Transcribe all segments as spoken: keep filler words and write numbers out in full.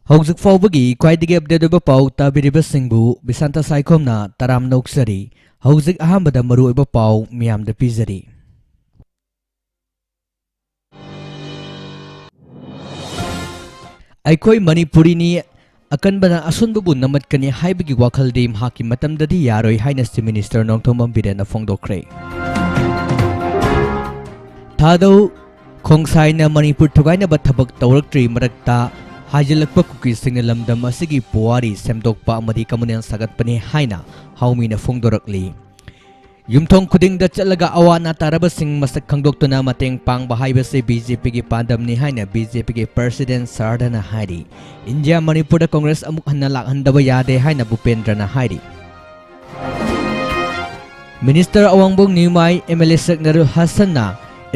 ꯍꯧꯖꯤꯛ ꯐꯥꯎꯕꯒꯤ ꯈ꯭ꯋꯥꯏꯗꯒꯤ ꯑꯞꯗꯦꯠ ꯑꯣꯏꯕ ꯄꯥꯎ ꯇꯥꯕꯤꯔꯤꯕꯁꯤꯡꯕꯨ ꯕꯤꯁꯥꯟꯇ ꯁꯥꯏꯈꯣꯝꯅ ꯇꯔꯥꯝꯅ ꯑꯣꯛꯆꯔꯤ꯫ ꯍꯧꯖꯤꯛ ꯑꯍꯥꯟꯕꯗ ꯃꯔꯨꯑꯣꯏꯕ ꯄꯥꯎ ꯃꯤꯌꯥꯝꯗ ꯄꯤꯖꯔꯤ꯫ ꯑꯩꯈꯣꯏ ꯃꯅꯤꯄꯨꯔꯤꯅꯤ, ꯑꯀꯟꯕꯅ ꯑꯁꯣꯟꯕꯕꯨ ꯅꯝꯃꯠꯀꯅꯤ ꯍꯥꯏꯕꯒꯤ ꯋꯥꯈꯜꯗꯤ ꯃꯍꯥꯛꯀꯤ ꯃꯇꯝꯗꯗꯤ ꯌꯥꯔꯣꯏ ꯍꯥꯏꯅ Chief Minister ꯅꯣꯡꯊꯣꯝꯕꯝ ꯕꯤꯔꯦꯟꯅ ꯐꯣꯡꯗꯣꯛꯈ꯭ꯔꯦ꯫ ꯊꯥꯗꯧ ꯈꯣꯡꯁꯥꯏꯅ ꯃꯅꯤꯄꯨꯔ ꯊꯨꯒꯥꯏꯅꯕ ꯊꯕꯛ ꯇꯧꯔꯛꯇ꯭ꯔꯤ ꯃꯔꯛꯇ ꯍꯥꯏꯖꯤꯜꯂꯛꯄ ꯀꯨꯀꯤꯁꯤꯡꯅ ꯂꯝꯗꯝ ꯑꯁꯤꯒꯤ ꯄꯨꯋꯥꯔꯤ ꯁꯦꯝꯗꯣꯛꯄ ꯑꯃꯗꯤ communal ꯁꯥꯒꯠꯄꯅꯤ ꯍꯥꯏꯅ ꯍꯥꯎꯃꯤꯅ ꯐꯣꯡꯗꯣꯔꯛꯂꯤ꯫ ꯌꯨꯝꯊꯣꯡ ꯈꯨꯗꯤꯡꯗ ꯆꯠꯂꯒ ꯑꯋꯥ ꯑꯅꯥ ꯇꯥꯔꯕꯁꯤꯡ ꯃꯁꯛ ꯈꯪꯗꯣꯛꯇꯨꯅ ꯃꯇꯦꯡ ꯄꯥꯡꯕ ꯍꯥꯏꯕꯁꯤ BJPꯒꯤ ꯄꯥꯟꯗꯝꯅꯤ ꯍꯥꯏꯅ BJPꯒꯤ President ꯁꯥꯔꯗꯅ ꯍꯥꯏꯔꯤ꯫ ꯏꯟꯗꯤꯌꯥ ꯃꯅꯤꯄꯨꯔꯗ Congress ꯑꯃꯨꯛ ꯍꯟꯅ ꯂꯥꯛꯍꯟꯗꯕ ꯌꯥꯗꯦ ꯍꯥꯏꯅ ꯚꯨꯄꯦꯟꯗ꯭ꯔꯅ ꯍꯥꯏꯔꯤ꯫ Minister ꯑꯋꯥꯡꯕꯣꯡ ꯅ꯭ꯌꯨꯃꯥꯏ, MLA ꯁꯦꯛ ꯅꯔꯨꯜ ꯍꯁꯟꯅ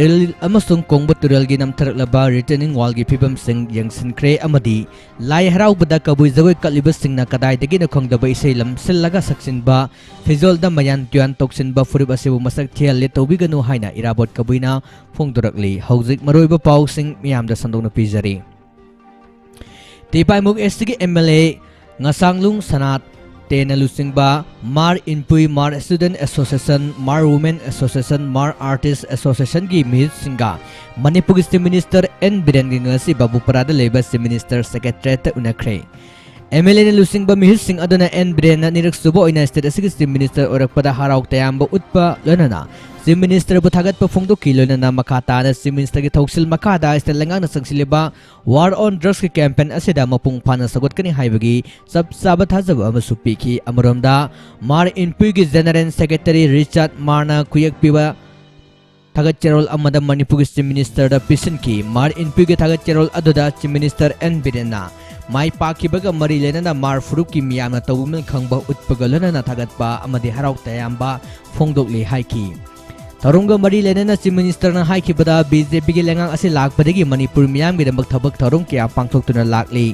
ꯏꯔꯤꯜ ꯑꯃꯁꯨꯡ ꯀꯣꯡꯕ ꯇꯨꯔꯦꯜꯒꯤ ꯅꯝꯊꯔꯛꯂꯕ retaining wallꯒꯤ ꯐꯤꯕꯝꯁꯤꯡ ꯌꯦꯡꯁꯤꯟꯈ꯭ꯔꯦ ꯑꯃꯗꯤ ꯂꯥꯏ ꯍꯔꯥꯎꯕꯗ ꯀꯕꯨꯏ ꯖꯒꯣꯏ ꯀꯠꯂꯤꯕꯁꯤꯡꯅ ꯀꯗꯥꯏꯗꯒꯤꯅꯣ ꯈꯪꯗꯕ ꯏꯁꯩ ꯂꯝꯁꯤꯜꯂꯒ ꯁꯛꯆꯤꯟꯕ, ꯐꯤꯖꯣꯜꯗ ꯃꯌꯥꯟ ꯇꯨꯌꯥꯟ ꯇꯧꯁꯤꯟꯕ ꯐꯨꯔꯨꯞ ꯑꯁꯤꯕꯨ ꯃꯁꯛ ꯊꯤꯍꯜꯂꯦ ꯇꯧꯕꯤꯒꯅꯨ ꯍꯥꯏꯅ ꯏꯔꯥꯕꯣꯠ ꯀꯕꯨꯏꯅ ꯐꯣꯡꯗꯣꯔꯛꯂꯤ꯫ ꯍꯧꯖꯤꯛ ꯃꯔꯨꯑꯣꯏꯕ ꯄꯥꯎꯁꯤꯡ ꯃꯤꯌꯥꯝꯗ ꯁꯟꯗꯣꯛꯅ ꯄꯤꯖꯔꯤ꯫ ꯇꯦꯄꯥꯏꯃꯨꯛ Eastꯀꯤ MLA ꯉꯁꯥꯡꯂꯨꯡ ꯁꯅꯥꯇꯦꯅ ꯂꯨꯆꯤꯡꯕ ꯃꯥꯔ ꯏꯟꯄꯨꯏ, ꯃꯥꯔ Student Association, ꯃꯥꯔ Women Association, ꯃꯥꯔ Artist Associationꯒꯤ ꯃꯤꯍꯨꯠꯁꯤꯡꯒ ꯃꯅꯤꯄꯨꯔꯒꯤ Chief Minister ꯑꯦꯟ ꯕꯤꯔꯦꯟꯒꯤ ꯉꯁꯤ ꯕꯥꯕꯨꯄꯥꯔꯥꯗ ꯂꯩꯕ Chief Minister Secretariatꯇ ꯎꯅꯈ꯭ꯔꯦ꯫ MLAꯅ ꯂꯨꯆꯤꯡꯕ ꯃꯤꯍꯨꯠꯁꯤꯡ ꯑꯗꯨꯅ ꯑꯦꯟ ꯕꯤꯔꯦꯟꯅ ꯑꯅꯤꯔꯛ ꯁꯨꯕ ꯑꯣꯏꯅ state ꯑꯁꯤꯒꯤ Chief Minister ꯑꯣꯏꯔꯛꯄꯗ ꯍꯔꯥꯎ ꯇꯌꯥꯝꯕ ꯎꯠꯄ ꯂꯣꯏꯅꯅ Chief Ministerꯕꯨ ꯊꯥꯒꯠꯄ ꯐꯣꯡꯗꯣꯛꯈꯤ꯫ ꯂꯣꯏꯅꯅ ꯃꯈꯥ ꯇꯥꯅ Chief Ministerꯒꯤ ꯊꯧꯁꯤꯜ ꯃꯈꯥꯗ state ꯂꯩꯉꯥꯛꯅ ꯆꯪꯁꯤꯜꯂꯤꯕ War on Drugsꯀꯤ campaign ꯑꯁꯤꯗ ꯃꯄꯨꯡ ꯐꯥꯅ ꯁꯧꯒꯠꯀꯅꯤ ꯍꯥꯏꯕꯒꯤ ꯆꯞ ꯆꯥꯕ ꯊꯥꯖꯕ ꯑꯃꯁꯨ ꯄꯤꯈꯤ꯫ ꯑꯃꯔꯣꯝꯗ, ꯃꯥꯔ ꯏꯟꯄꯨꯏꯒꯤ General Secretary ꯔꯤꯆꯥꯔꯗ ꯃꯥꯔꯅ ꯈꯨꯌꯦꯛ ꯄꯤꯕ ꯊꯥꯒꯠ ꯆꯦꯔꯣꯜ ꯑꯃꯗ ꯃꯅꯤꯄꯨꯔꯒꯤ Chief Ministerꯗ ꯄꯤꯁꯤꯟꯈꯤ꯫ ꯃꯥꯔ ꯏꯟꯄꯨꯏꯒꯤ ꯊꯥꯒꯠ ꯆꯦꯔꯣꯜ ꯑꯗꯨꯗ Chief Minister ꯑꯦꯟ ꯕꯤꯔꯦꯟꯅ ꯃꯥꯏ ꯄꯥꯛꯈꯤꯕꯒ ꯃꯔꯤ ꯂꯩꯅꯅ ꯃꯥꯔ ꯐꯨꯔꯨꯞꯀꯤ ꯃꯤꯌꯥꯝꯅ ꯇꯧꯕꯤꯃꯜ ꯈꯪꯕ ꯎꯠꯄꯒ ꯂꯣꯏꯅꯅ ꯊꯥꯒꯠꯄ ꯑꯃꯗꯤ ꯍꯔꯥꯎ ꯇꯌꯥꯝꯕ ꯐꯣꯡꯗꯣꯛꯂꯤ ꯍꯥꯏꯈꯤ꯫ ꯊꯧꯔꯝꯒ ꯃꯔꯤ ꯂꯩꯅꯅ Chief Ministerꯅ ꯍꯥꯏꯈꯤꯕꯗ, BJPꯒꯤ ꯂꯩꯉꯥꯛ ꯑꯁꯤ ꯂꯥꯛꯄꯗꯒꯤ ꯃꯅꯤꯄꯨꯔ ꯃꯤꯌꯥꯝꯒꯤꯗꯃꯛ ꯊꯕꯛ ꯊꯧꯔꯝ ꯀꯌꯥ ꯄꯥꯡꯊꯣꯛꯇꯨꯅ ꯂꯥꯛꯂꯤ꯫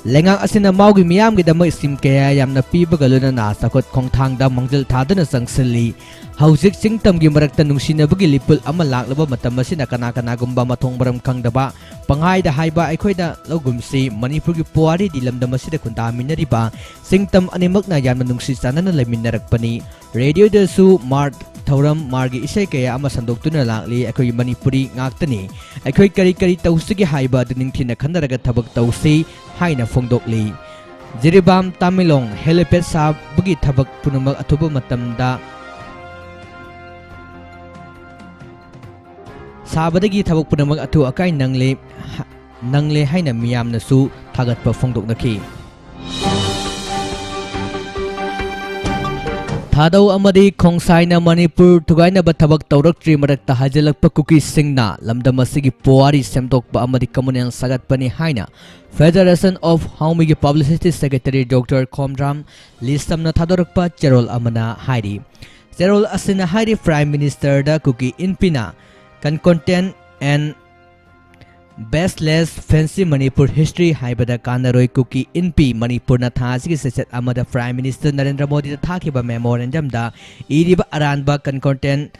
ꯂꯩꯉꯥꯛ ꯑꯁꯤꯅ ꯃꯥꯎꯒꯤ ꯃꯤꯌꯥꯝꯒꯤꯗꯃꯛ scheme ꯀꯌꯥ ꯌꯥꯝꯅ ꯄꯤꯕꯒ ꯂꯣꯏꯅꯅ ꯆꯥꯎꯈꯠ ꯈꯣꯡꯊꯥꯡꯗ ꯃꯥꯡꯖꯤꯜ ꯊꯥꯗꯨꯅ ꯆꯪꯁꯤꯜꯂꯤ꯫ ꯍꯧꯖꯤꯛ ꯆꯤꯡ ꯇꯝꯒꯤ ꯃꯔꯛꯇ ꯅꯨꯡꯁꯤꯅꯕꯒꯤ ꯂꯤꯄꯨꯜ ꯑꯃ ꯂꯥꯛꯂꯕ ꯃꯇꯝ ꯑꯁꯤꯗ ꯀꯅꯥ ꯀꯅꯥꯒꯨꯝꯕ ꯃꯊꯣꯡ ꯃꯔꯝ ꯈꯪꯗꯕ ꯄꯪꯍꯥꯏꯗ ꯍꯥꯏꯕ ꯑꯩꯈꯣꯏꯅ ꯂꯧꯒꯨꯝꯁꯤ, ꯃꯅꯤꯄꯨꯔꯒꯤ ꯄꯨꯋꯥꯔꯤꯗꯤ ꯂꯝꯗꯝ ꯑꯁꯤꯗ ꯈꯨꯟꯗꯥꯃꯤꯟꯅꯔꯤꯕ ꯆꯤꯡ ꯇꯝ ꯑꯅꯤꯃꯛꯅ ꯌꯥꯝꯅ ꯅꯨꯡꯁꯤ ꯆꯥꯟꯅꯅ ꯂꯩꯃꯤꯟꯅꯔꯛꯄꯅꯤ꯫ ꯔꯦꯗꯤꯑꯣꯗꯁꯨ ꯃꯥꯔ ꯊꯧꯔꯝ, ꯃꯥꯔꯒꯤ ꯏꯁꯩ ꯀꯌꯥ ꯑꯃ ꯁꯟꯗꯣꯛꯇꯨꯅ ꯂꯥꯛꯂꯤ꯫ ꯑꯩꯈꯣꯏꯒꯤ ꯃꯅꯤꯄꯨꯔꯤ ꯉꯥꯛꯇꯅꯤ꯫ ꯑꯩꯈꯣꯏ ꯀꯔꯤ ꯀꯔꯤ ꯇꯧꯁꯤꯒꯦ ꯍꯥꯏꯕ ꯑꯗꯨ ꯅꯤꯡꯊꯤꯅ ꯈꯟꯅꯔꯒ ꯊꯕꯛ ꯇꯧꯁꯤ ꯍꯥꯏꯅ ꯐꯣꯡꯗꯣꯛꯂꯤ꯫ ꯖꯤꯔꯤꯕꯥꯝ ꯇꯥꯃꯦꯡꯂꯣꯡ helipad ꯁꯥꯕꯒꯤ ꯊꯕꯛ ꯄꯨꯝꯅꯃꯛ ꯑꯊꯨꯕ ꯃꯇꯝꯗ ꯁꯥꯕꯗꯒꯤ ꯊꯕꯛ ꯄꯨꯝꯅꯃꯛ ꯑꯊꯨ ꯑꯀꯥꯏ ꯅꯪꯂꯦ, ꯅꯪꯂꯦ ꯍꯥꯏꯅ ꯃꯤꯌꯥꯝꯅꯁꯨ ꯊꯥꯒꯠꯄ ꯐꯣꯡꯗꯣꯛꯅꯈꯤ꯫ ꯊꯥꯗꯧ ꯑꯃꯗꯤ ꯈꯣꯡꯁꯥꯏꯅ ꯃꯅꯤꯄꯨꯔ ꯊꯨꯒꯥꯏꯅꯕ ꯊꯕꯛ ꯇꯧꯔꯛꯇ꯭ꯔꯤ ꯃꯔꯛꯇ ꯍꯥꯏꯖꯤꯜꯂꯛꯄ ꯀꯨꯀꯤꯁꯤꯡꯅ ꯂꯝꯗꯝ ꯑꯁꯤꯒꯤ ꯄꯨꯋꯥꯔꯤ ꯁꯦꯝꯗꯣꯛꯄ ꯑꯃꯗꯤ communal ꯁꯥꯒꯠꯄꯅꯤ ꯍꯥꯏꯅ Federation of Haomige Publicity Secretary Doctor Khomdram ꯂꯤꯁꯝꯅ ꯊꯥꯗꯣꯔꯛꯄ ꯆꯦꯔꯣꯜ ꯑꯃꯅ ꯍꯥꯏꯔꯤ꯫ ꯆꯦꯔꯣꯜ ꯑꯁꯤꯅ ꯍꯥꯏꯔꯤ, Prime Ministerꯗ Kuki ꯏꯟꯄꯤꯅ Concontent and Baseless Fancy Manipur History ꯍꯥꯏꯕꯗ ꯀꯥꯟꯅꯔꯣꯏ꯫ ꯀꯨꯀꯤ ꯏꯟꯄꯤ ꯃꯅꯤꯄꯨꯔꯅ ꯊꯥ ꯑꯁꯤꯒꯤ ꯆꯩꯆꯠ ꯑꯃꯗ Prime Minister ꯅꯔꯦꯟꯗ꯭ꯔ ꯃꯣꯗꯤꯗ ꯊꯥꯈꯤꯕ memorandumꯗ ꯏꯔꯤꯕ ꯑꯔꯥꯟꯕ Concontent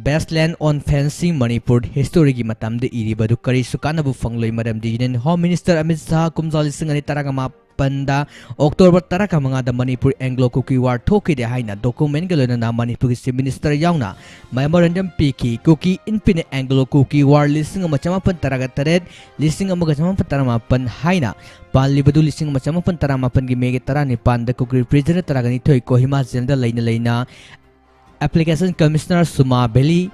Baseless on Fancy Manipur Historyꯒꯤ ꯃꯇꯝꯗ ꯏꯔꯤꯕꯗꯨ ꯀꯔꯤꯁꯨ ꯀꯥꯟꯅꯕ ꯐꯪꯂꯣꯏ, ꯃꯔꯝꯗꯤ Union Home Minister Amit Shah ꯀꯨꯝꯖꯥ ꯂꯤꯁꯤꯡ ꯑꯅꯤ ꯇꯔꯥꯃꯥꯄꯟꯗ October ꯇꯔꯥꯃꯉꯥꯗ Manipur Anglo Kuki War ꯊꯣꯛꯈꯤꯗꯦ ꯍꯥꯏꯅ documentꯒ ꯂꯣꯏꯅꯅ ꯃꯅꯤꯄꯨꯔꯒꯤ Chief Minister ꯌꯥꯎꯅ memorandum ꯄꯤꯈꯤ꯫ ꯀꯨꯀꯤ ꯏꯟꯄꯤꯅ Anglo Kuki War ꯂꯤꯁꯤꯡ ꯑꯃ ꯆꯃꯥꯄꯟ ꯇꯔꯥꯒ ꯇꯔꯦꯠ, ꯂꯤꯁꯤꯡ ꯑꯃꯒ ꯆꯃꯥꯄꯟ ꯇꯔꯥꯃꯥꯄꯟ ꯍꯥꯏꯅ ꯄꯥꯜꯂꯤꯕꯗꯨ ꯂꯤꯁꯤꯡ ꯑꯃ ꯆꯃꯥꯄꯟ ꯇꯔꯥꯃꯥꯄꯟꯒꯤ Mayꯒꯤ ꯇꯔꯥꯅꯤꯄꯥꯟꯗ ꯀꯨꯀꯤ prisoner ꯇꯔꯥꯒ ꯅꯤꯊꯣꯏ ꯀꯣꯍꯤꯃꯥ jailꯗ ꯂꯩꯅ ꯂꯩꯅ Application Commissioner Suma Valley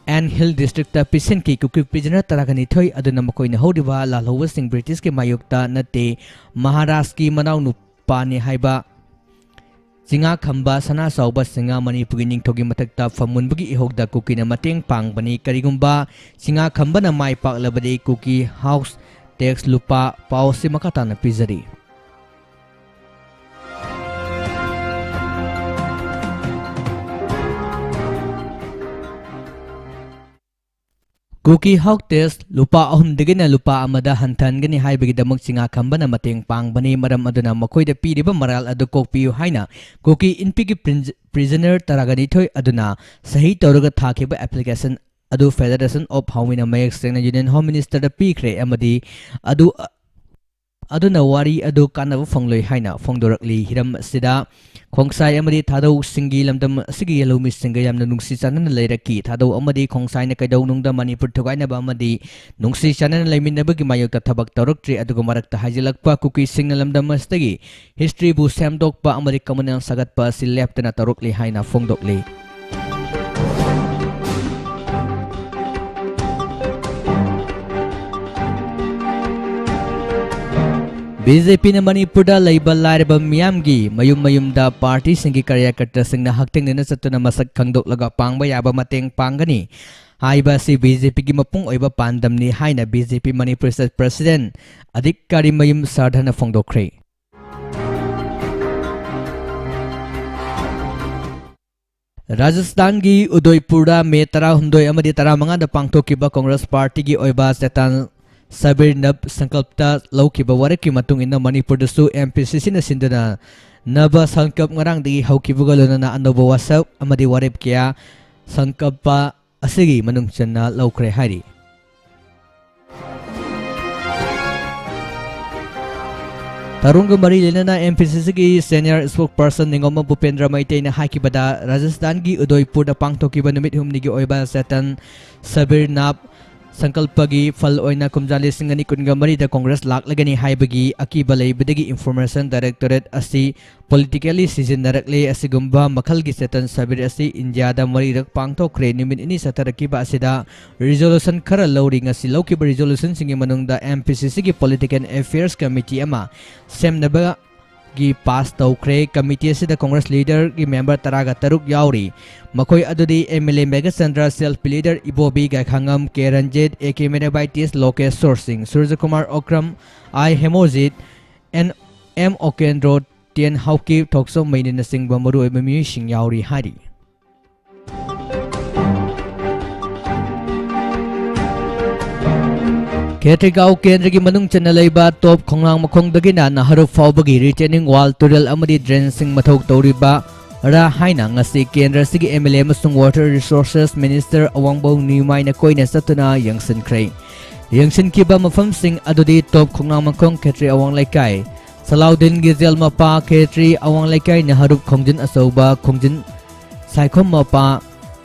and Hill Districtꯇ ꯄꯤꯁꯤꯟꯈꯤ꯫ Kuki prisoner ꯇꯔꯥꯒ ꯅꯤꯊꯣꯏ ꯑꯗꯨꯅ ꯃꯈꯣꯏꯅ ꯍꯧꯔꯤꯕ ꯂꯥꯜꯍꯧꯕꯁꯤꯡ Britishꯀꯤ ꯃꯥꯌꯣꯛꯇ ꯅꯠꯇꯦ, ꯃꯍꯥꯔꯥꯖꯀꯤ ꯃꯅꯥꯎꯅꯨꯄꯥꯅꯤ ꯍꯥꯏꯕ ꯆꯤꯉꯥꯈꯝꯕ ꯁꯅꯥꯆꯥꯎꯕ ꯁꯤꯡꯍ ꯃꯅꯤꯄꯨꯔꯒꯤ ꯅꯤꯡꯊꯧꯒꯤ ꯃꯊꯛꯇ ꯐꯝꯃꯨꯟꯕꯒꯤ ꯏꯍꯧꯗ ꯀꯨꯀꯤꯅ ꯃꯇꯦꯡ ꯄꯥꯡꯕꯅꯤ꯫ ꯀꯔꯤꯒꯨꯝꯕ ꯆꯤꯉꯥꯈꯝꯕꯅ ꯃꯥꯏ ꯄꯥꯛꯂꯕꯗꯤ ꯀꯨꯀꯤ house tax ꯂꯨꯄꯥ ꯄꯥꯎꯁꯤ ꯃꯈꯥ ꯇꯥꯅ ꯄꯤꯖꯔꯤ꯫ ꯀꯨꯀꯤ ꯍꯣꯁꯇꯦꯖ ꯂꯨꯄꯥ ꯑꯍꯨꯝꯗꯒꯤꯅ ꯂꯨꯄꯥ ꯑꯃꯗ ꯍꯟꯊꯍꯟꯒꯅꯤ ꯍꯥꯏꯕꯒꯤꯗꯃꯛ ꯆꯤꯡꯉꯥ ꯈꯝꯕꯅ ꯃꯇꯦꯡ ꯄꯥꯡꯕꯅꯤ꯫ ꯃꯔꯝ ꯑꯗꯨꯅ ꯃꯈꯣꯏꯗ ꯄꯤꯔꯤꯕ ꯃꯔꯥꯜ ꯑꯗꯨ ꯀꯣꯛꯄꯤꯌꯨ ꯍꯥꯏꯅ ꯀꯨꯀꯤ ꯏꯟꯄꯤꯒꯤ ꯄ꯭ꯔꯤꯟ-, ꯄ꯭ꯔꯤꯖꯅꯔ ꯇꯔꯥꯒ ꯅꯤꯊꯣꯏ ꯑꯗꯨꯅ ꯁꯍꯤ ꯇꯧꯔꯒ ꯊꯥꯈꯤꯕ ꯑꯦꯄ꯭ꯂꯤꯀꯦꯁꯟ ꯑꯗꯨ ꯐꯦꯗꯔꯦꯁꯟ ꯑꯣꯐ ꯍꯥꯎꯃꯤꯅ ꯃꯌꯦꯛ ꯁꯦꯡꯅ ꯌꯨꯅꯤꯌꯟ ꯍꯣꯝ ꯃꯤꯅꯤꯁꯇꯔꯗ ꯄꯤꯈ꯭ꯔꯦ ꯑꯃꯗꯤ ꯑꯗꯨ ꯑꯗꯨꯅ ꯋꯥꯔꯤ ꯑꯗꯨ ꯀꯥꯟꯅꯕ ꯐꯪꯂꯣꯏ ꯍꯥꯏꯅ ꯐꯣꯡꯗꯣꯔꯛꯂꯤ꯫ ꯍꯤꯔꯝ ꯑꯁꯤꯗ ꯈꯣꯡꯁꯥꯏ ꯑꯃꯗꯤ ꯊꯥꯗꯧꯁꯤꯡꯒꯤ ꯂꯝꯗꯝ ꯑꯁꯤꯒꯤ ꯂꯧꯃꯤꯁꯤꯡꯒ ꯌꯥꯝꯅ ꯅꯨꯡꯁꯤ ꯆꯥꯟꯅꯅ ꯂꯩꯔꯛꯈꯤ꯫ ꯊꯥꯗꯧ ꯑꯃꯗꯤ ꯈꯣꯡꯁꯥꯏꯅ ꯀꯩꯗꯧꯅꯨꯡꯗ ꯃꯅꯤꯄꯨꯔ ꯊꯨꯒꯥꯏꯅꯕ ꯑꯃꯗꯤ ꯅꯨꯡꯁꯤ ꯆꯥꯟꯅꯅ ꯂꯩꯃꯤꯟꯅꯕꯒꯤ ꯃꯥꯌꯣꯛꯇ ꯊꯕꯛ ꯇꯧꯔꯛꯇ꯭ꯔꯤ꯫ ꯑꯗꯨꯒ ꯃꯔꯛꯇ ꯍꯥꯏꯖꯤꯜꯂꯛꯄ ꯀꯨꯀꯤꯁꯤꯡꯅ ꯂꯝꯗꯝ ꯑꯁꯤꯗꯒꯤ ꯍꯤꯁꯇ꯭ꯔꯤꯕꯨ ꯁꯦꯝꯗꯣꯛꯄ ꯑꯃꯗꯤ ꯀꯝꯃꯨꯅꯦꯜ ꯁꯥꯒꯠꯄ ꯑꯁꯤ ꯂꯦꯞꯇꯅ ꯇꯧꯔꯛꯂꯤ ꯍꯥꯏꯅ ꯐꯣꯡꯗꯣꯛꯂꯤ꯫ ꯕꯤ ꯖꯦ ꯄꯤꯅ ꯃꯅꯤꯄꯨꯔꯗ ꯂꯩꯕ ꯂꯥꯏꯔꯕ ꯃꯤꯌꯥꯝꯒꯤ ꯃꯌꯨꯝ ꯃꯌꯨꯝꯗ ꯄꯥꯔꯇꯤꯁꯤꯡꯒꯤ ꯀꯥꯔꯌꯀꯔꯇꯥꯁꯤꯡꯅ ꯍꯛꯊꯦꯡꯅꯅ ꯆꯠꯇꯨꯅ ꯃꯁꯛ ꯈꯪꯗꯣꯛꯂꯒ ꯄꯥꯡꯕ ꯌꯥꯕ ꯃꯇꯦꯡ ꯄꯥꯡꯒꯅꯤ ꯍꯥꯏꯕ ꯑꯁꯤ ꯕꯤ ꯖꯦ ꯄꯤꯒꯤ ꯃꯄꯨꯡ ꯑꯣꯏꯕ ꯄꯥꯟꯗꯝꯅꯤ ꯍꯥꯏꯅ ꯕꯤ ꯖꯦ ꯄꯤ ꯃꯅꯤꯄꯨꯔ ꯁ꯭ꯇꯦꯠ ꯄ꯭ꯔꯁꯤꯗꯦꯟꯠ ꯑꯗꯤꯛ ꯀꯔꯤꯃꯌꯨꯝ ꯁꯥꯔꯊꯅ ꯐꯣꯡꯗꯣꯛꯈ꯭ꯔꯦ꯫ ꯔꯥꯖꯁꯊꯥꯟꯒꯤ ꯎꯗꯣꯏꯄꯨꯔꯗ ꯃꯦ ꯇꯔꯥꯍꯨꯝꯗꯣꯏ ꯑꯃꯗꯤ ꯇꯔꯥꯃꯉꯥꯗ ꯄꯥꯡꯊꯣꯛꯈꯤꯕ ꯀꯣꯡꯒ꯭ꯔꯦꯁ ꯄꯥꯔꯇꯤꯒꯤ ꯑꯣꯏꯕ ꯆꯦꯇꯟ ꯁꯕꯤꯔ ꯅꯕ ꯁꯪꯀꯜꯞꯇ ꯂꯧꯈꯤꯕ ꯋꯥꯔꯦꯞꯀꯤ ꯃꯇꯨꯡ ꯏꯟꯅ ꯃꯅꯤꯄꯨꯔꯗꯁꯨ ꯑꯦꯝ ꯄꯤ ꯁꯤ ꯁꯤꯅ ꯁꯤꯟꯗꯨꯅ ꯅꯕ ꯁꯪꯀꯜꯞ ꯉꯔꯥꯡꯗꯒꯤ ꯍꯧꯈꯤꯕꯒ ꯂꯣꯏꯅꯅ ꯑꯅꯧꯕ ꯋꯥꯁꯛ ꯑꯃꯗꯤ ꯋꯥꯔꯦꯞ ꯀꯌꯥ ꯁꯪꯀꯜꯄ ꯑꯁꯤꯒꯤ ꯃꯅꯨꯡ ꯆꯟꯅ ꯂꯧꯈ꯭ꯔꯦ ꯍꯥꯏꯔꯤ꯫ ꯊꯧꯔꯝꯒ ꯃꯔꯤ ꯂꯩꯅꯅ ꯑꯦꯝ ꯄꯤ ꯁꯤ ꯁꯤꯒꯤ ꯁꯦꯅꯤꯌꯔ ꯁ꯭ꯄꯣꯛꯁꯄꯔꯁꯟ ꯅꯤꯉꯣꯝꯕꯝ ꯚꯨꯄꯦꯟꯗ꯭ꯔ ꯃꯩꯇꯩꯅ ꯍꯥꯏꯈꯤꯕꯗ, ꯔꯥꯖꯁꯊꯥꯟꯒꯤ ꯎꯗꯣꯏꯄꯨꯔꯗ ꯄꯥꯡꯊꯣꯛꯈꯤꯕ ꯅꯨꯃꯤꯠ ꯍꯨꯝꯅꯤꯒꯤ ꯑꯣꯏꯕ ꯆꯦꯇꯟ ꯁꯕꯤꯔ ꯅꯥꯕ ꯁꯪꯀꯜꯄꯒꯤ ꯐꯜ ꯑꯣꯏꯅ ꯀꯨꯝꯖꯥ ꯂꯤꯁꯤꯡ ꯑꯅꯤ ꯀꯨꯟꯒ ꯃꯔꯤꯗ ꯀꯣꯡꯒ꯭ꯔꯦꯁ ꯂꯥꯛꯂꯒꯅꯤ ꯍꯥꯏꯕꯒꯤ ꯑꯀꯤꯕ ꯂꯩꯕꯗꯒꯤ ꯏꯟꯐꯣꯔꯃꯦꯁꯟ ꯗꯥꯏꯔꯦꯛꯇꯣꯔꯦꯠ ꯑꯁꯤ ꯄꯣꯂꯤꯇꯤꯀꯦꯜꯂꯤ ꯁꯤꯖꯤꯟꯅꯔꯛꯂꯦ꯫ ꯑꯁꯤꯒꯨꯝꯕ ꯃꯈꯜꯒꯤ ꯆꯦꯇꯟ ꯁꯕꯤꯔ ꯑꯁꯤ ꯏꯟꯗꯤꯌꯥꯗ ꯃꯔꯤꯔꯛ ꯄꯥꯡꯊꯣꯛꯈ꯭ꯔꯦ꯫ ꯅꯨꯃꯤꯠ ꯅꯤꯅꯤ ꯆꯠꯊꯔꯛꯈꯤꯕ ꯑꯁꯤꯗ ꯔꯤꯖꯣꯂꯨꯁꯟ ꯈꯔ ꯂꯧꯔꯤ꯫ ꯉꯁꯤ ꯂꯧꯈꯤꯕ ꯔꯤꯖꯣꯂꯨꯁꯟꯁꯤꯡꯒꯤ ꯃꯅꯨꯡꯗ ꯑꯦꯝ ꯄꯤ ꯁꯤ ꯁꯤꯒꯤ ꯄꯣꯂꯤꯇꯤꯀꯦꯜ ꯑꯦꯐꯤꯌꯔꯁ ꯀꯃꯤꯇꯤ ꯑꯃ ꯁꯦꯝꯅꯕꯒꯤ ꯄꯥꯁ ꯇꯧꯈ꯭ꯔꯦ꯫ ꯀꯃꯤꯇꯤ ꯑꯁꯤꯗ ꯀꯣꯡꯒ꯭ꯔꯦꯁ ꯂꯤꯗꯔꯒꯤ ꯃꯦꯝꯕꯔ ꯇꯔꯥꯒ ꯇꯔꯨꯛ ꯌꯥꯎꯔꯤ꯫ ꯃꯈꯣꯏ ꯑꯗꯨꯗꯤ M L A Meghachandra, C L P leader Ibobi Gaikhangam, K Ranjit, A K Mirabai, T S Lokeshwar Singh, Surjakumar Okram, I Hemojit, N M Okendro, T N Haokip, ꯊꯣꯛꯆꯣꯝ ꯃꯩꯅꯤꯅꯆꯤꯡꯕ ꯃꯔꯨꯑꯣꯏꯕ ꯃꯤꯑꯣꯏꯁꯤꯡ ꯌꯥꯎꯔꯤ ꯍꯥꯏꯔꯤ꯫ ꯈꯦꯇ꯭ꯔꯤꯒꯥꯎ ꯀꯦꯟꯗ꯭ꯔꯒꯤ ꯃꯅꯨꯡ ꯆꯟꯅ ꯂꯩꯕ ꯇꯣꯞ ꯈꯣꯡꯅꯥꯡ ꯃꯈꯣꯡꯗꯒꯤꯅ ꯅꯍꯔꯨꯞ ꯐꯥꯎꯕꯒꯤ retaining wall, ꯇꯨꯔꯦꯜ ꯑꯃꯗꯤ drainꯁꯤꯡ ꯃꯊꯧ ꯇꯧꯔꯤꯕ ꯔꯥ ꯍꯥꯏꯅ ꯉꯁꯤ ꯀꯦꯟꯗ꯭ꯔ ꯑꯁꯤꯒꯤ MLA ꯑꯃꯁꯨꯡ Water Resources Minister ꯑꯋꯥꯡꯕꯧ ꯅꯤꯃꯥꯏꯅ ꯀꯣꯏꯅ ꯆꯠꯇꯨꯅ ꯌꯦꯡꯁꯤꯟꯈ꯭ꯔꯦ꯫ ꯌꯦꯡꯁꯤꯟꯈꯤꯕ ꯃꯐꯝꯁꯤꯡ ꯑꯗꯨꯗꯤ ꯇꯣꯞ ꯈꯣꯡꯅꯥꯡ ꯃꯈꯣꯡ ꯈꯦꯇ꯭ꯔꯤ ꯑꯋꯥꯡ ꯂꯩꯀꯥꯏ, ꯁꯂꯥꯎꯗꯤꯟꯒꯤ ꯖꯦꯜ ꯃꯄꯥ, ꯈꯦꯇ꯭ꯔꯤ ꯑꯋꯥꯡ ꯂꯩꯀꯥꯏ, ꯅꯍꯔꯨꯞ ꯈꯣꯡꯖꯤꯟ ꯑꯆꯧꯕ, ꯈꯣꯡꯖꯤꯟ ꯁꯥꯏꯈꯣꯝ ꯃꯄꯥ,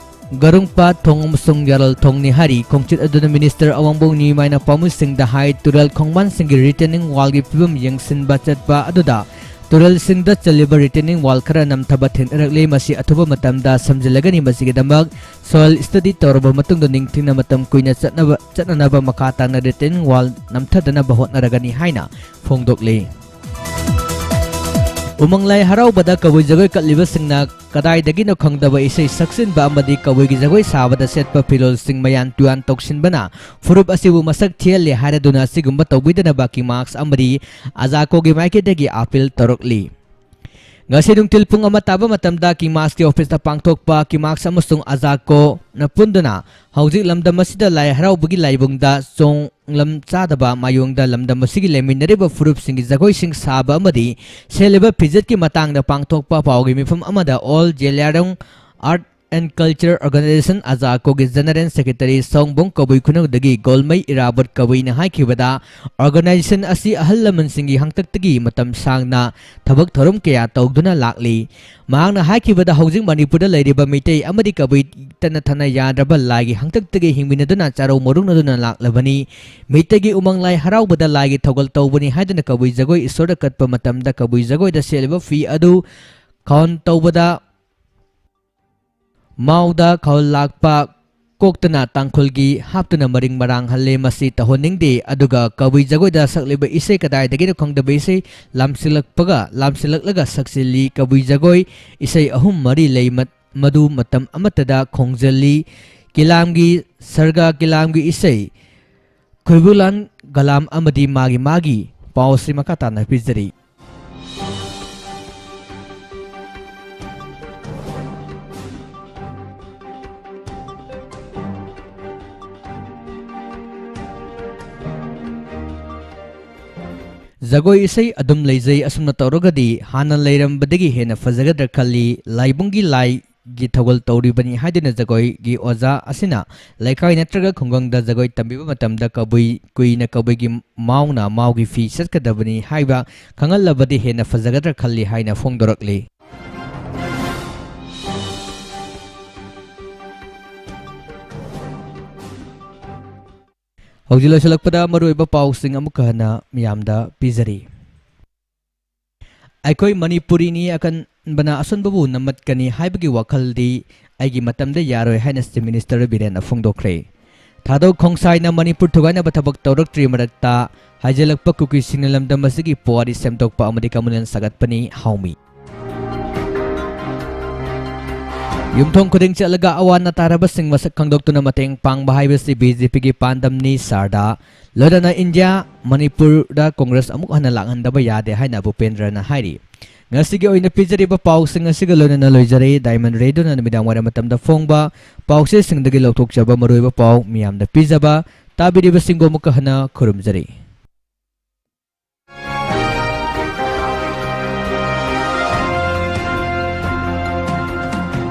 ꯒꯔꯨꯡꯄꯥꯠ ꯊꯣꯡ ꯑꯃꯁꯨꯡ ꯌꯥꯔꯜ ꯊꯣꯡꯅꯤ ꯍꯥꯏꯔꯤ꯫ ꯈꯣꯡꯆꯠ ꯑꯗꯨꯗ Minister ꯑꯋꯥꯡꯕꯧ ꯅꯤꯃꯥꯏꯅ ꯄꯥꯎꯃꯤꯁꯤꯡꯗ ꯍꯥꯏ, ꯇꯨꯔꯦꯜ ꯈꯣꯡꯕꯥꯟꯁꯤꯡꯒꯤ retaining wallꯒꯤ ꯐꯤꯕꯝ ꯌꯦꯡꯁꯤꯟꯕ ꯆꯠꯄ ꯑꯗꯨꯗ ꯇꯨꯔꯦꯜꯁꯤꯡꯗ ꯆꯜꯂꯤꯕ retaining wall ꯈꯔ ꯅꯝꯊꯕ ꯊꯦꯡꯅꯔꯛꯂꯦ꯫ ꯃꯁꯤ ꯑꯊꯨꯕ ꯃꯇꯝꯗ ꯁꯝꯖꯤꯜꯂꯒꯅꯤ꯫ ꯃꯁꯤꯒꯤꯗꯃꯛ soil study ꯇꯧꯔꯕ ꯃꯇꯨꯡꯗ ꯅꯤꯡꯊꯤꯅ ꯃꯇꯝ ꯀꯨꯏꯅ ꯆꯠꯅꯕ, ꯆꯠꯅꯅꯕ ꯃꯈꯥ ꯇꯥꯅ retaining wall ꯅꯝꯊꯗꯅꯕ ꯍꯣꯠꯅꯔꯒꯅꯤ ꯍꯥꯏꯅ ꯐꯣꯡꯗꯣꯛꯂꯤ꯫ ꯎꯃꯪ ꯂꯥꯏ ꯍꯔꯥꯎꯕꯗ ꯀꯕꯨꯏ ꯖꯒꯣꯏ ꯀꯠꯂꯤꯕꯁꯤꯡꯅ ꯀꯗꯥꯏꯗꯒꯤꯅꯣ ꯈꯪꯗꯕ ꯏꯁꯩ ꯁꯛꯆꯤꯟꯕ ꯑꯃꯗꯤ ꯀꯕꯨꯏꯒꯤ ꯖꯒꯣꯏ ꯁꯥꯕꯗ ꯁꯦꯠꯄ ꯐꯤꯔꯣꯜꯁꯤꯡ ꯃꯌꯥꯟ ꯇꯨꯌꯥꯟ ꯇꯧꯁꯤꯟꯕꯅ ꯐꯨꯔꯨꯞ ꯑꯁꯤꯕꯨ ꯃꯁꯛ ꯊꯤꯍꯜꯂꯦ ꯍꯥꯏꯔꯗꯨꯅ ꯑꯁꯤꯒꯨꯝꯕ ꯇꯧꯕꯤꯗꯅꯕ ꯀꯤꯃꯥꯛꯁ ꯑꯃꯗꯤ ꯑꯖꯥꯀꯣꯒꯤ ꯃꯥꯏꯀꯩꯗꯒꯤ ꯑꯥꯄꯤꯜ ꯇꯧꯔꯛꯂꯤ꯫ ꯉꯁꯤ ꯅꯨꯡꯊꯤꯜ ꯄꯨꯡ ꯑꯃ ꯇꯥꯕ ꯃꯇꯝꯗ ꯀꯤꯃꯥꯛꯁꯀꯤ ꯑꯣꯐꯤꯁꯇ ꯄꯥꯡꯊꯣꯛꯄ ꯀꯤꯃꯥꯛꯁ ꯑꯃꯁꯨꯡ ꯑꯖꯥꯀꯣꯅ ꯄꯨꯟꯗꯨꯅ ꯍꯧꯖꯤꯛ ꯂꯝꯗꯝ ꯑꯁꯤꯗ ꯂꯥꯏ ꯍꯔꯥꯎꯕꯒꯤ ꯂꯥꯏꯕꯨꯡꯗ ꯆꯣꯡ ꯂꯝ ꯆꯥꯗꯕ ꯃꯥꯌꯣꯡꯗ ꯂꯝꯗꯝ ꯑꯁꯤꯒꯤ ꯂꯩꯃꯤꯟꯅꯔꯤꯕ ꯐꯨꯔꯨꯞꯁꯤꯡꯒꯤ ꯖꯒꯣꯏꯁꯤꯡ ꯁꯥꯕ ꯑꯃꯗꯤ ꯁꯦꯠꯂꯤꯕ ꯐꯤꯖꯦꯠꯀꯤ ꯃꯇꯥꯡꯗ ꯄꯥꯡꯊꯣꯛꯄ ꯄꯥꯎꯒꯤ ꯃꯤꯐꯝ ꯑꯃꯗ All Zeliangrong Art and Culture Organization, ꯑꯖꯥꯀꯣꯒꯤ General Secretary ꯁꯥꯎꯕꯣꯡ Kabui ꯈꯨꯅꯧꯗꯒꯤ Golmei Irabot ꯀꯕꯨꯏꯅ ꯍꯥꯏꯈꯤꯕꯗ, organization ꯑꯁꯤ ꯑꯍꯜ ꯂꯃꯟꯁꯤꯡꯒꯤ ꯍꯥꯛꯇꯛꯇꯒꯤ ꯃꯇꯝ ꯁꯥꯡꯅ ꯊꯕꯛ ꯊꯧꯔꯝ ꯀꯌꯥ ꯇꯧꯗꯨꯅ ꯂꯥꯛꯂꯤ꯫ ꯃꯍꯥꯛꯅ ꯍꯥꯏꯈꯤꯕꯗ, ꯍꯧꯖꯤꯛ ꯃꯅꯤꯄꯨꯔꯗ ꯂꯩꯔꯤꯕ ꯃꯤꯇꯩ ꯑꯃꯗꯤ ꯀꯕꯨꯏ ꯇꯠꯅ ꯊꯥꯅ ꯌꯥꯗ꯭ꯔꯕ ꯂꯥꯏꯒꯤ ꯍꯥꯛꯇꯛꯇꯒꯤ ꯍꯤꯡꯃꯤꯟꯅꯗꯨꯅ ꯆꯥꯔꯧ ꯃꯧꯔꯨꯛꯅꯗꯨꯅ ꯂꯥꯛꯂꯕꯅꯤ꯫ ꯃꯤꯇꯩꯒꯤ ꯎꯃꯪ ꯂꯥꯏ ꯍꯔꯥꯎꯕꯗ ꯂꯥꯏꯒꯤ ꯊꯧꯒꯜ ꯇꯧꯕꯅꯤ ꯍꯥꯏꯗꯨꯅ ꯀꯕꯨꯏ ꯖꯒꯣꯏ ꯏꯁꯣꯔꯗ ꯀꯠꯄ ꯃꯇꯝꯗ ꯀꯕꯨꯏ ꯖꯒꯣꯏꯗ ꯁꯦꯠꯂꯤꯕ ꯐꯤ ꯑꯗꯨ ꯈꯥꯎꯟ ꯇꯧꯕꯗ ꯃꯥꯎꯗ ꯈꯥꯎꯟ ꯂꯥꯛꯄ ꯀꯣꯛꯇꯅ ꯇꯥꯡꯈꯨꯜꯒꯤ ꯍꯥꯞꯇꯨꯅ ꯃꯔꯤꯡ ꯃꯔꯥꯡ ꯍꯜꯂꯦ꯫ ꯃꯁꯤ ꯇꯧꯍꯟꯅꯤꯡꯗꯦ꯫ ꯑꯗꯨꯒ ꯀꯕꯨꯏ ꯖꯒꯣꯏꯗ ꯁꯛꯂꯤꯕ ꯏꯁꯩ ꯀꯗꯥꯏꯗꯒꯤꯅꯣ ꯈꯪꯗꯕ ꯏꯁꯩ ꯂꯥꯝꯁꯤꯜꯂꯛꯄꯒ, ꯂꯥꯝꯁꯤꯜꯂꯛꯂꯒ ꯁꯛꯆꯤꯜꯂꯤ꯫ ꯀꯕꯨꯏ ꯖꯒꯣꯏ ꯏꯁꯩ ꯑꯍꯨꯝ ꯃꯔꯤ ꯂꯩ, ꯃ-, ꯃꯗꯨ ꯃꯇꯝ ꯑꯃꯠꯇꯗ ꯈꯣꯡꯖꯤꯜꯂꯤ꯫ ꯀꯤꯂꯥꯝꯒꯤ ꯁꯔꯒ, ꯀꯤꯂꯥꯝꯒꯤ ꯏꯁꯩ, ꯈꯣꯏꯕꯨꯂꯥꯟ ꯒꯂꯥꯝ ꯑꯃꯗꯤ ꯃꯥꯒꯤ ꯃꯥꯒꯤ ꯄꯥꯎ ꯑꯁꯤ ꯃꯈꯥ ꯇꯥꯅ ꯄꯤꯖꯔꯤ꯫ ꯖꯒꯣꯏ ꯏꯁꯩ ꯑꯗꯨꯝ ꯂꯩꯖꯩ, ꯑꯁꯨꯝꯅ ꯇꯧꯔꯒꯗꯤ ꯍꯥꯟꯅ ꯂꯩꯔꯝꯕꯗꯒꯤ ꯍꯦꯟꯅ ꯐꯖꯒꯗ꯭ꯔꯥ ꯈꯜꯂꯤ꯫ ꯂꯥꯏꯕꯨꯡꯒꯤ ꯂꯥꯏꯒꯤ ꯊꯧꯒꯜ ꯇꯧꯔꯤꯕꯅꯤ ꯍꯥꯏꯗꯨꯅ ꯖꯒꯣꯏꯒꯤ ꯑꯣꯖꯥ ꯑꯁꯤꯅ ꯂꯩꯀꯥꯏ ꯅꯠꯇ꯭ꯔꯒ ꯈꯨꯡꯒꯪꯗ ꯖꯒꯣꯏ ꯇꯝꯕꯤꯕ ꯃꯇꯝꯗ ꯀꯕꯨꯏ ꯀꯨꯏꯅ ꯀꯕꯨꯏꯒꯤ ꯃꯥꯎꯅ ꯃꯥꯎꯒꯤ ꯐꯤ ꯁꯦꯠꯀꯗꯕꯅꯤ ꯍꯥꯏꯕ ꯈꯪꯍꯜꯂꯕꯗꯤ ꯍꯦꯟꯅ ꯐꯖꯒꯗ꯭ꯔꯥ ꯈꯜꯂꯤ ꯍꯥꯏꯅ ꯐꯣꯡꯗꯣꯔꯛꯂꯤ꯫ ꯍꯧꯖꯤꯛ ꯂꯣꯏꯁꯤꯜꯂꯛꯄꯗ ꯃꯔꯨꯑꯣꯏꯕ ꯄꯥꯎꯁꯤꯡ ꯑꯃꯨꯛꯀ ꯍꯟꯅ ꯃꯤꯌꯥꯝꯗ ꯄꯤꯖꯔꯤ꯫ ꯑꯩꯈꯣꯏ ꯃꯅꯤꯄꯨꯔꯤꯅꯤ, ꯑꯀꯟꯕꯅ ꯑꯁꯣꯟꯕꯕꯨ ꯅꯝꯃꯠꯀꯅꯤ ꯍꯥꯏꯕꯒꯤ ꯋꯥꯈꯜꯗꯤ ꯑꯩꯒꯤ ꯃꯇꯝꯗ ꯌꯥꯔꯣꯏ ꯍꯥꯏꯅ Chief Minister ꯕꯤꯔꯦꯟꯅ ꯐꯣꯡꯗꯣꯛꯈ꯭ꯔꯦ꯫ ꯊꯥꯗꯧ ꯈꯣꯡꯁꯥꯏꯅ ꯃꯅꯤꯄꯨꯔ ꯊꯨꯒꯥꯏꯅꯕ ꯊꯕꯛ ꯇꯧꯔꯛꯇ꯭ꯔꯤ ꯃꯔꯛꯇ ꯍꯥꯏꯖꯤꯜꯂꯛꯄ ꯀꯨꯀꯤꯁꯤꯡꯅ ꯂꯝꯗꯝ ꯑꯁꯤꯒꯤ ꯄꯨꯋꯥꯔꯤ ꯁꯦꯝꯗꯣꯛꯄ ꯑꯃꯗꯤ communal ꯁꯥꯒꯠꯄꯅꯤ ꯍꯥꯎꯃꯤ꯫ ꯌꯨꯝꯊꯣꯡ ꯈꯨꯗꯤꯡ ꯆꯠꯂꯒ ꯑꯋꯥ ꯑꯅꯥ ꯇꯥꯔꯕꯁꯤꯡ ꯃꯁꯛ ꯈꯪꯗꯣꯛꯇꯨꯅ ꯃꯇꯦꯡ ꯄꯥꯡꯕ ꯍꯥꯏꯕꯁꯤ BJPꯒꯤ ꯄꯥꯟꯗꯝꯅꯤ, ꯁꯥꯔꯗꯥ꯫ ꯂꯣꯏꯅꯅ ꯏꯟꯗꯤꯌꯥ, ꯃꯅꯤꯄꯨꯔꯗ ꯀꯣꯡꯒ꯭ꯔꯦꯁ ꯑꯃꯨꯛ ꯍꯟꯅ ꯂꯥꯛꯍꯟꯗꯕ ꯌꯥꯗꯦ ꯍꯥꯏꯅ ꯚꯨꯄꯦꯟꯗ꯭ꯔꯅ ꯍꯥꯏꯔꯤ꯫ ꯉꯁꯤꯒꯤ ꯑꯣꯏꯅ ꯄꯤꯖꯔꯤꯕ ꯄꯥꯎꯁꯤꯡ ꯑꯁꯤꯒ ꯂꯣꯏꯅꯅ ꯂꯣꯏꯖꯔꯦ꯫ Diamond Radioꯅ ꯅꯨꯃꯤꯗꯥꯡ ꯋꯥꯏꯔꯝ ꯃꯇꯝꯗ ꯐꯣꯡꯕ ꯄꯥꯎꯆꯦꯁꯤꯡꯗꯒꯤ ꯂꯧꯊꯣꯛꯆꯕ ꯃꯔꯨꯑꯣꯏꯕ ꯄꯥꯎ ꯃꯤꯌꯥꯝꯗ ꯄꯤꯖꯕ꯫ ꯇꯥꯕꯤꯔꯤꯕꯁꯤꯡꯕꯨ ꯑꯃꯨꯛꯀ ꯍꯟꯅ ꯈꯨꯔꯨꯝꯖꯔꯤ꯫